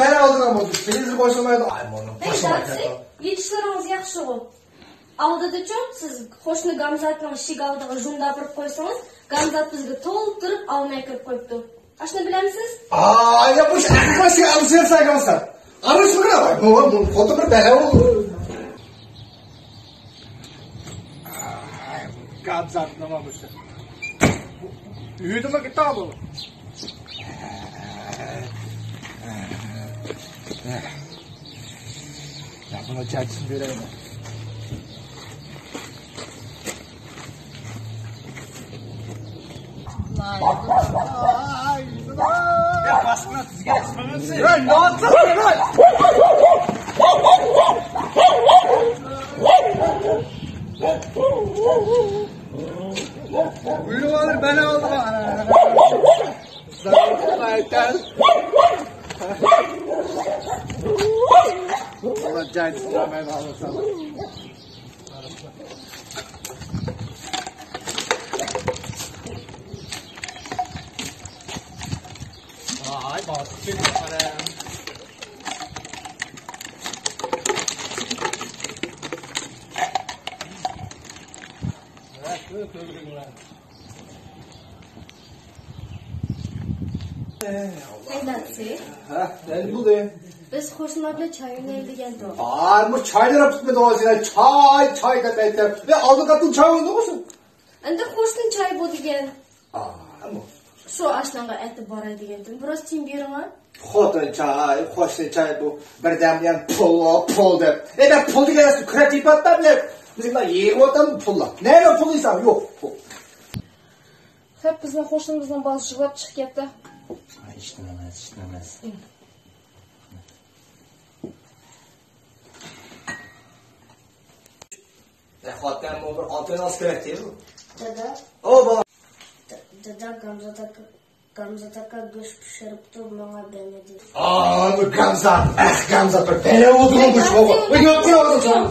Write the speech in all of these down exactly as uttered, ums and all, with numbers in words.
يەنە ئالدىغان بولسا، تېلېۋىزور قوشۇلمايدۇ. ئاي، مانا، ھەي، قوشۇلمايدۇ. دادىسى، يېتىشلىرىڭىز ياخشىغۇ؟ ئالدىدىچۇ، سىز قوشنا گامزاتنىڭ ئىشىك ئالدىغا ژۇنداپ ئۇرۇپ قويسىڭىز، گامزات بىزگە تولدۇرۇپ ئالما ئەكىرىپ قويۇپتۇ. ئاشۇنى بىلەمسىز؟ ئاي، يا، بۇ شۇ ئەمدى شۇ ئەمدى سەن سايغانسان. ئارىسىغا، بۇ، بۇ، خۇددى بىر بەلە بولدى. ئاي، گامزات نېمە بۇ شۇ؟ ئۆيدىمۇ كېتىپ بۇ. يا، بۇنى چاچىسىنى بېرەيمەن. بۇيرۇڭلار، بەلە بولدى. ھەي، دادىسى. ھە، نېمە بولدى؟ بىز قوشنىلار بىلەن چاي ئوينايلى دېگەنتۇق. ئا، بۇ چايلار پۈتمىدى ھازىر. چاي، چاي دەپ ئېيتىپ. ئە، ئالدىن قاتتىق چاي ئوينىدىڭمۇ سەن؟ ئەمدى قوشنا چاي بۇ دېگەن. ئا، ئەمما. شۇ ئاشناڭغا ئەتە باراي دېگەنتىم. بىراز تىيىن بېرىڭە. خوتۇن چاي، قوشنا چاي بۇ. بىردەم يەنە پۇل، پۇل دەپ. ئە، مەن پۇل دېگەن نەرسىنى كۆرۈپ يېتىپاتىمەن دەپ. بىزگە يىغىۋاتامدۇ پۇللار؟ نەدە پۇل دېسەم، يوق پۇل. خەپ، بىزنىڭ قوشنىمىزنىڭ بالىسى يىغلاپ چىقىپ كەتتى. ئىشتىن ئەمەس، ئىشتىن ئەمەس. ئە، خوتۇن، بۇ بىر ئالتە ئالسا كېرەك دەيدۇ. دادا. ئو، بالا. د-، دادا، گامزات ئاكا، گامزات ئاكا گۆش پىشۇرۇپتۇ، ماڭا بەرمىدى. ئا، بۇ گامزات، ئەھ، گامزات بىر بەلە بولدىغۇ بۇ شوغا. ۋاي، يوق، يوق، يوق.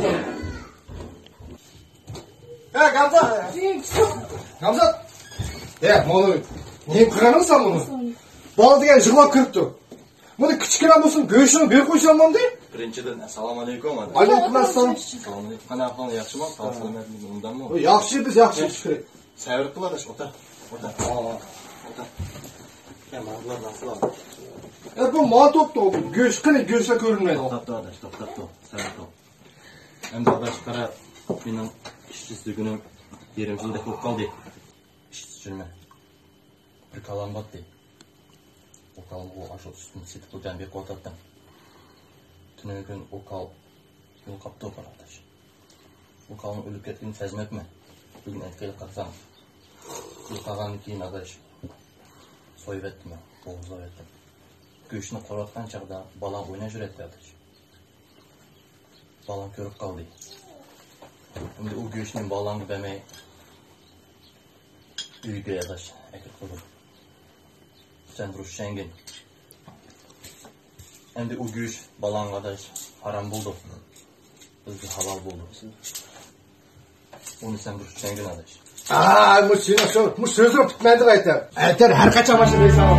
ھە، گامزات. گامزات. ھە، مانا، نېمە قىلغانسەن بۇنى؟ بالا دېگەن يىغلاپ كىرىپتۇ. بۇنى كىچىككىنە بولسۇن، گۆشىنى بېرىپ قويسام بولدى. بىرىنچىدىن، ئەسسالامۇ ئەلەيكۇم. ۋەئەلەيكۇم ئەسسالام. ئەسسالامۇ ئەلەيكۇم. قانداق ئەھۋالىڭ، ياخشىمۇ؟ ساغ سالامەتلىكىڭ ئۇنداممۇ؟ ياخشى، بىز ياخشى، شۈكرى. سەۋر قىل، ئاداش، ئولتۇر. ئولتۇر. ئولتۇر. يا، ماڭا بۇلار ناخشىلار. ئە، بۇ ماڭا توپتۇ، گۆش، قېنى گۆشلەر كۆرۈنمەيدۇ. توختاپ تۇر، ئاداش، توختاپ تۇر. سەۋر قىل. ئەمدى ئاداش قارا، مېنىڭ ئىشچى سۈرگۈنۈم يېرىم يىلدەك بولۇپ قالدى. ئىشچى سۈرمە. بىر كالام باتتى. ئۇ كالىغا ئاشۇ سۈتنى سېتىپ پۇل بىلەن بېقىۋاتاتتىم. تۈنۈگۈن ئۇ كال يوقاپتۇ، قاراقداش. ئۇ كالنىڭ ئۆلۈپ كەتكىنىنى سەزمەپمەن. بۈگۈن ئەتكەيلى قارىسام، يوقالغاندىن كېيىن، ئاداش، سويۇۋەتتىم، بوغۇزلاۋەتتىم. گۆشنى قورۇۋاتقان چاغدا بالاڭ ئويناپ يۈرەتتى، ئاداش. بالاڭ كۆرۈپ قالدى. ئەمدى ئۇ گۆشنى بالاڭغا بەرمەي، ئۆيگە ئاداش ئەكىرىپ قويدۇم. سەن بىر ئۇششەڭگىن. ئەمدى ئۇ گۆش بالاڭغا ئاداش ھارام بولدى. بىزگە ھالال بولدى. ئۇنى سەن بىر ئۇششەڭگىن ئاداش. ئا، مۇ سېنىڭ شۇ، مۇ سۆزۈڭ پۈتمەيدۇ ئەتەر. ئەتەر ھەر قاچان باشلىدىڭ سەن.